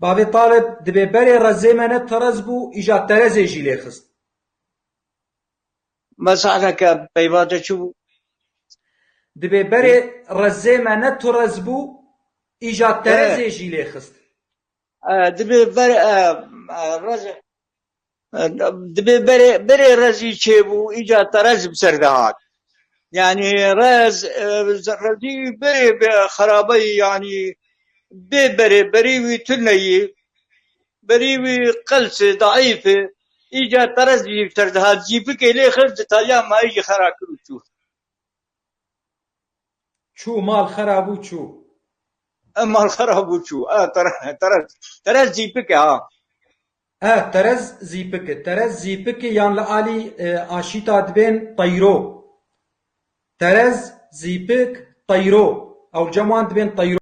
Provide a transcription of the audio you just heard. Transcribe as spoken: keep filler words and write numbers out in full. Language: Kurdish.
Bavê Talib, dibê berê rezê me ne terez bû, îja terezê jî lê xist. Mesaheke peyva de çi bû? Dibê berê rezê me ne terez bû, îja terezê jî lê xist. E, dibê ber e, e, rez e, dibê berê berê rezî çêbû, îca terez bi ser de hat. Yani rez e, rezî berê be xerabeyî, yani bê berê, berî wî tuneyî, berî wî qels e, daîf e, îca terez jî bi ser de hat, zîpikê lê xist, di taliya mayî jî xera kir û çû. Çû, mal xera bû, çû. E, mal xera bû, çû. E, tere- terez, terez zîpik e ha. E, terez zîpik e. Terez zîpik e yan li alî e, aşîta dibên teyro. Terez, zîpik, teyro. Ew li cem wan dibên teyro.